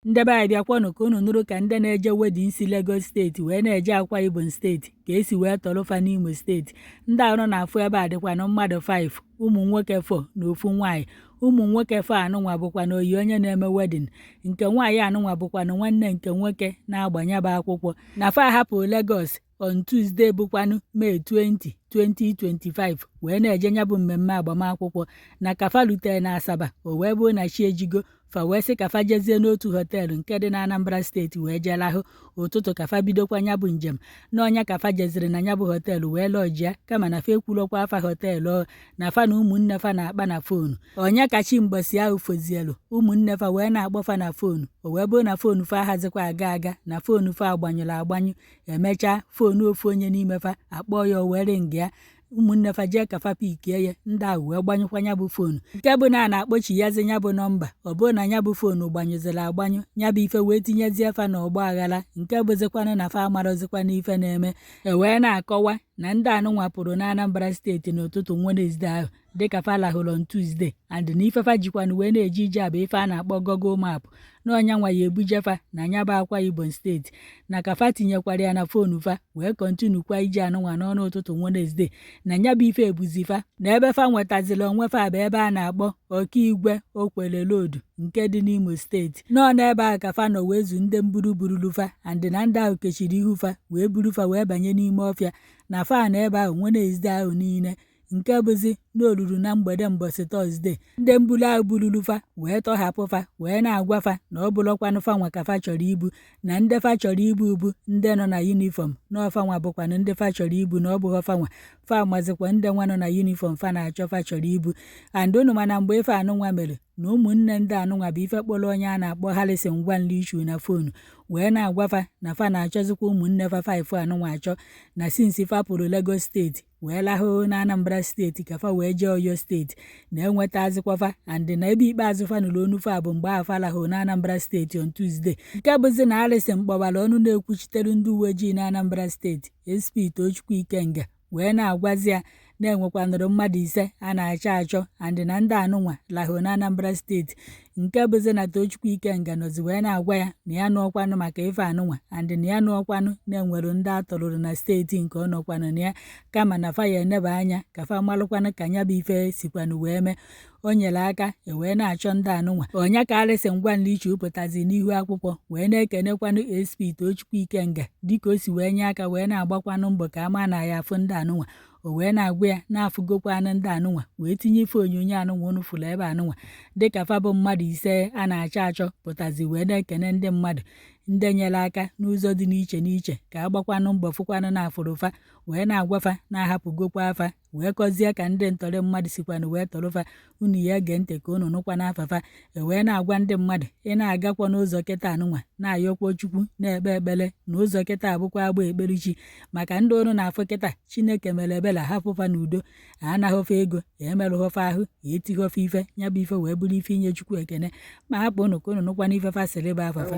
Ndị be anyị, bịakwanụ ka unu nụrụ ka ndị na-eje wedding si Lagos Steeti wee na-eje Akwa Ibom Steeti ka esi wee tọrọ fa n'Imo Steeti. Ndị ahụ na-afụ ebe a dịkwanụ mmadụ 5, ụmụ nwoke 4 na ofu nwaanyị. Ụmụ nwoke 4 anụnwa bụkwa na oyi onye na-eme wedding. Nke nwaanyị anụnwa bụkwanụ nwanne nke nwoke na-agbanyaba akwụkwọ. Na fa hapụ Lagos on Tuesday bụkwanụ May 20, 2025 wee na-eje ya bụ mmemme agbamakwụkwọ. Na ka fa rutere na Asaba, o wee bụrụ na chi ejigo, fa wee sị ka fa jezie n'otu hotel nke dị na Anambra Steeti wee jee lahụ ụtụtụ ka fa bidokwa ya bụ njem. N'ọnya ka fa jeziri na ya bụ hotel wee lọjia, kama na fa ekwurokwa afa hotel ọ na fa na ụmụnne fa na-akpa na phone. Onye ka chi mgbọsị ahụ fozielu, ụmụnne fa wee na-akpọ fa na phone, o wee bụrụ na phone fa ahazikwa aga aga, na phone fa agbanyụrụ agbanyụ. Emechaa, phone ofu onye n'ime fa akpọọ ya, o wee ring ya. Ụmụnne fa jee ka fa pickie ya, ndị ahụ wee gbanyụkwa ya bụ phone, nke bụ na a na-akpọchighazi ya bụ nọmba, ọ bụrụ na ya bụ phone gbanyụziri agbanyụ. Ya bụ ife wee tinyezie fa na ọgba aghara, nke bụzikwanụ na fa amarọzikwa n'ife na-eme. E wee na-akọwa na ndị anụnwa pụrụ na Anambra Steeti n'ụtụtụ Wednesday ahụ, dịka fa lahụrụ on Tuesday, and na ife fa jikwanụ wee na-eje ije a bụ ife a na-akpọ Google Map, na ọnya nwa ya ebujefa na nya bụ Akwa Ibom Steeti. Na ka fa tinyekwara ya na phone fa wee continuekwa ije anụnwa n'ọnụ ụtụtụ Wednesday, na nya bụ ife ebuzifa na ebe fa nwetaziri onwe fa bụ ebe a na-akpọ Ọkaigwe Okwere Road nke dị n'Imo Steeti. Nọọ n'ebe ahụ ka fa nọ wee zu ndị mburu burulu fa, and na ndị ahụ kechiri ihu fa wee buru fa wee banye n'ime ọfịa. Na fa na ebe ahụ Wednesday ahụ niile, nke bụzi na oruru na mgbede mbọsị Thursday, ndị mbulu ahụ burulu fa wee tọhapụ fa, wee na-agwa fa na ọ bụrụkwanụ fa nwa ka fa chọrọ ibu, na ndị fa chọrọ ibu bụ ndị nọ na uniform, na ọfanwa bụkwanụ ndị fa chọrọ ibu, na ọ bụghị ọfanwa. Fa mazikwa ndị nwa nọ na uniform fa na-achọ fa chọrọ ibu. And unu mana mgbe ife anụnwa mere, na ụmụnne ndị anụnwa bụ ife kpọrọ onye a na-akpọ Harrison Gwamnishu na phone wee na-agwa fa na fa na-achọzikwa ụmụnne fa 5 anụnwa achọ, na since fa pụrụ Lagos Steeti wee lahụ na Anambra Steeti ka fa wee jee Oyo Steeti, na-enwetazikwa fa, and na ebe ikpeazụ fa nụrụ onu fa bụ mgbe ahụ fa lahụ na Anambra Steeti on Tuesday. Nke bụzi na Harrison kpọbara ọnụ na-ekwuchitere ndị uwe ojii na Anambra Steeti, SP Tochukwu Ikenga, wee na-agwazi ya na-enwekwanụrụ mmadụ 5 a na-achọ achọ, and na ndị anụnwa lahụ na Anambra Steeti. Nke bụzi na Tochukwu Ikenga nọzi wee na-agwa ya na ya nụọkwanụ maka ife anụnwa, and na ya nụọkwanụ na-enwere ndị atọrụrụ na steeti nke ọ nọkwanụ na ya, kama na fa ya eneba anya ka fa malụkwanụ ka ya bụ ife sikwanụ wee mee. O nyere aka e wee na-achọ ndị anụnwa. Onye ka Harrison Gwamnishu pụtazi n'ihu akwụkwọ wee na-ekenekwanụ SP Tochukwu Ikenga dịka o si wee nye aka wee na-agbakwanụ mbọ ka ama na ya afụ ndị anụnwa. O wee na-agwa ya na-afụgokwanụ ndị anụnwa, wee tinye ife onyonyo anụnwa unu fụrụ ebe anụnwa, dịka fa bụ mmadụ 5 a na-achọ achọ pụtazi wee na-ekene ndị mmadụ ndị nyere aka n'ụzọ dị n'iche n'iche ka agbakwanụ mbọ fụkwanụ na afụrụfa, wee na-agwafa na-ahapụgokwa afa, wee kọzie ka ndị ntọrị mmadụ sikwanụ wee tọrụfa. Unu ya ege ntị ka unu nụkwa n'afafa. E wee na-agwa ndị mmadụ ị na-agakwa n'ụzọ kịta anụnwa, na-ayọkwa Chukwu, na-ekpe ekpere na ụzọ kịta abụkwa agba ekperuchi maka ndị unu na-afụ kịta. Chineke mere ebere hapụfa n'udo, anaghọfa ego, emerụghọfa ahụ, etighọfa ife. Ya bụ ife wee bụrụ ife inye Chukwu ekene. Ma hapụ unu ka unu nụkwa n'ife fa sịrị bụ afafa.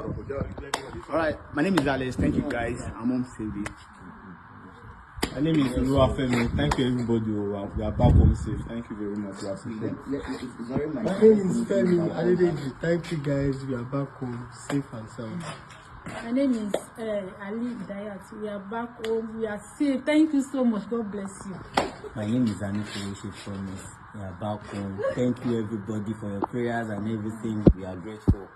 All right, my name is Alex. Thank you, guys. I'm home safely. My name is Oluwafemi. Thank you, everybody. We are back home safe. Thank you very much. We appreciate it. My name is Femi Adedeji. Thank you, guys. We are back home safe and sound. My name is Ali Dayat. We are back home. We are safe. Thank you so much. God bless you. My name is Anifowoshe Promise. We are back home. Thank you, everybody, for your prayers and everything. We are grateful.